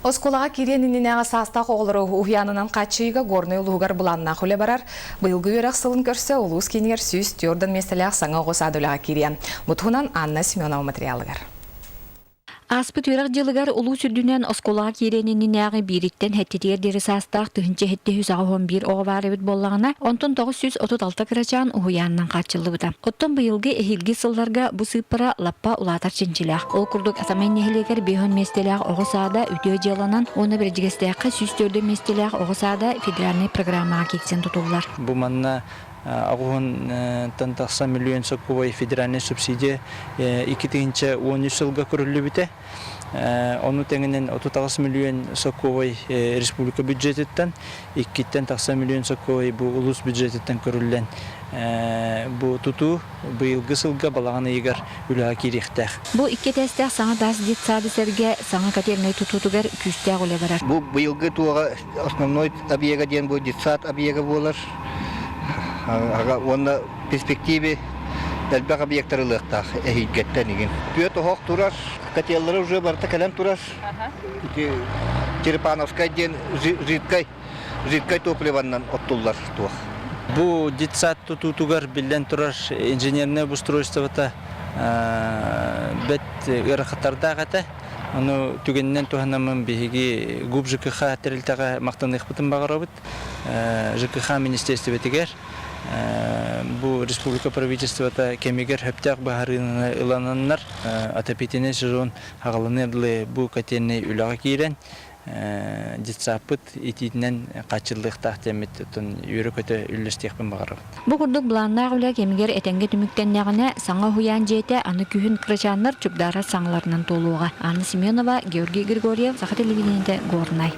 Оскуолаҕа киириэн иннинээҕи саастаах оҕолору уһуйаанынан хааччыйыыга Горнай улууһугар былааннаах үлэ барар. Быйылгы үөрэх сылын көрсө улуус киинигэр 104 миэстэлээх саҥа оҕо саада үлэҕэ киириэ. Бу туһунан Анна Семенова материалыгар. Ааспыт үөрэх дьылыгар улуус үрдүнэн оскуолаҕа киириэн иннинээҕи биириттэн сэттэтигэр диэри саастаах 1781 оҕо баар эбит буоллаҕына, онтон 936 кырачаан уһуйаанынан хааччыллыбыта. Оттон быйылгы эһиилги сылларга бу сыыппара лаппа улаатар чинчилээх. Ол курдук Атамай нэһилиэгэр 50 миэстэлээх оҕо саада үтүө дьыаланан уонна Бэрдьигэстээххэ 104 миэстэлээх оҕо саада федеральнай программаҕа киирсэн тутуллар. Бу манна аҕыһынтан тахса миллион сокуобай федеральнай субсидия 2013 сылга көрүллүбүтэ. Ону тэҥинэн 38 миллион сокуобай республика бюджетиттан, иккиттэн тахса миллион сокуобай бу улуус бюджетиттан көрүллэн бу тутуу быйылгы сылга балаҕан ыйыгар үлэҕэ киириэхтээх. Бу икки этээстээх саҥа таас детсады сэргэ саҥа котельнай тутуутугар күүстээх үлэ барар. Бу быйылгы туоҕа основной объега диэн бу детсад объега буолар. Уонна перспективе элбэх объектар ылыахтаах эһиилгэттэн игин. Түөрт оһох турар, котеллара уже барыта кэлэн турар. Черепановскай диэн жидкай жидкай топливаннан оттуллар туох. Бу детсад тутуутугар биллэн турар инженерное обустройствота бэт ыарахаттардаах этэ. Ону түгэнинэн туһанаммын биһиги ГУП ЖКХ тэрилтэҕэ махтаныахпытын баҕарабыт. ЖКХ министиэристибэтигэр бу республика правительствота кэмигэр сөптөөх быһаарыыны ылананнар отопительный сезон аҕалыныар дылы бу котельнай үлэҕэ киирэн детсадпыт итиитинэн хааччыллыахтаах диэммит оттон үөрэ-көтө үллэстиэхпин баҕарабын. Бу курдук былааннаах үлэ кэмигэр этэҥҥэ түмүктэннэҕинэ, саҥа уһуйаан дьиэтэ аны күһүн кырачааннар чугдаарар саҥаларынан туолуоҕа. Анна Семенова, Георгий Григорьев, Саха телевидениетэ, Горнай.